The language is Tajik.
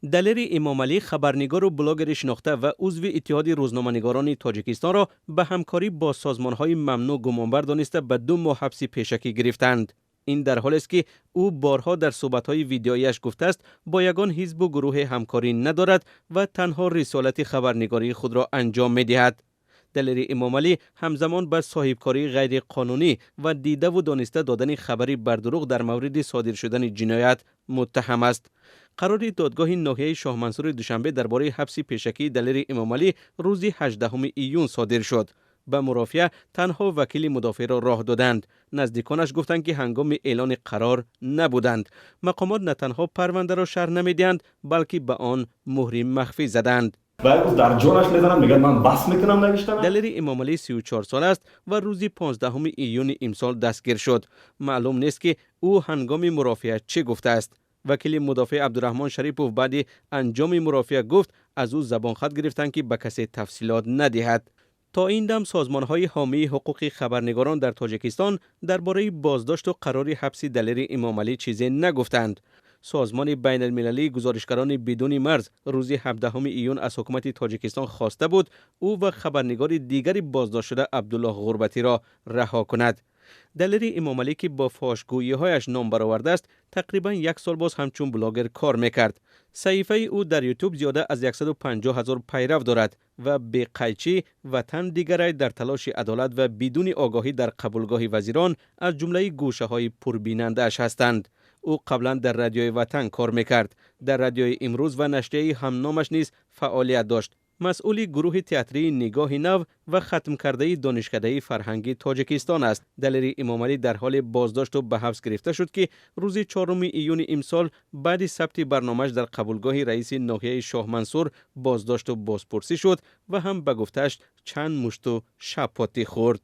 Далери Эмомалӣ, хабарнигору блогери шинохта ва узви Иттиҳоди рӯзноманигорони Тоҷикистонро ба ҳамкорӣ бо созмонҳои мамнӯъ гумонбар дониста, ба 2 моҳ ҳабси пешакӣ гирифтанд. Ин дар ҳолест, ки ӯ борҳо дар суҳбатҳои видеоияш гуфтааст, бо ягон ҳизбу гурӯҳе ҳамкорӣ надорад ва танҳо рисолати хабарнигории худро анҷом медиҳад. Далери Эмомалӣ ҳамзамон ба соҳибкории ғайриқонунӣ ва дидаву дониста додани хабари бардурӯғ дар мавриди содир шудани ҷиноят муттаҳам аст. Қарори додгоҳи ноҳияи Шоҳмансури Душанбе дар бораи ҳабси пешакии Далери Эмомалӣ рӯзи 18 июн содир шуд. Ба мурофиа танҳо вакили мудофеъро роҳ доданд. Наздиконаш гуфтанд, ки ҳангоми эълони қарор набуданд. Мақомот на танҳо парвандаро шарҳ намедиҳанд, балки ба он муҳри махфӣ заданд. Ва як рӯз дар ҷонаш мезанад, мегӯяд: «Ман бас мекунам навиштанам». Далери Эмомалӣ 34 сол аст ва рӯзи 15 июни имсол дастгир шуд. Маълум нест, ки ӯ ҳангоми мурофиа чӣ гуфтааст. Вакили мудофеъ Абдураҳмон Шарипов баъди анҷоми мурофиа гуфт, аз ӯ забонхат гирифтанд, ки ба касе тафсилот надиҳад. То ин дам созмонҳои ҳомии ҳуқуқи хабарнигорон дар Тоҷикистон дар бораи боздошту қарори ҳабси Далери Эмомалӣ чизе нагуфтанд. Созмони байналмилалии Гузоришгарони бидуни марз рӯзи 17 июн аз ҳукумати Тоҷикистон хоста буд, ӯ ва хабарнигори дигари боздоштшуда, Абдуллоҳ Ғурбатиро раҳо кунад. Далери Эмомалӣ, ки бо фошгӯиҳояш ном баровардааст, тақрибан як сол боз ҳамчун блогер кор мекард. Саҳифаи ӯ дар Ютуб зиёда аз 150 ҳазор пайрав дорад ва «Беқайчӣ», «Ватан дигарай», «Дар талоши адолат» ва «Бидуни огоҳӣ дар қабулгоҳи вазирон» аз ҷумлаи гӯшаҳои пурбинандааш ҳастанд. Ӯ қаблан дар Радиои Ватан кор мекард, дар Радиои Имрӯз ва нашрияи ҳамномаш низ фаъолият дошт. Масъули гурӯҳи театрии «Нигоҳи нав» ва хатмкардаи Донишкадаи фарҳанги Тоҷикистон аст. Далери Эмомалӣ дар ҳоле боздошту ба ҳабс гирифта шуд, ки рӯзи 4 июни имсол баъди сабти барномааш дар қабулгоҳи раиси ноҳияи Шоҳмансур боздошту бозпурсӣ шуд ва ҳам, ба гуфтааш, чанд мушту шапотӣ хӯрд.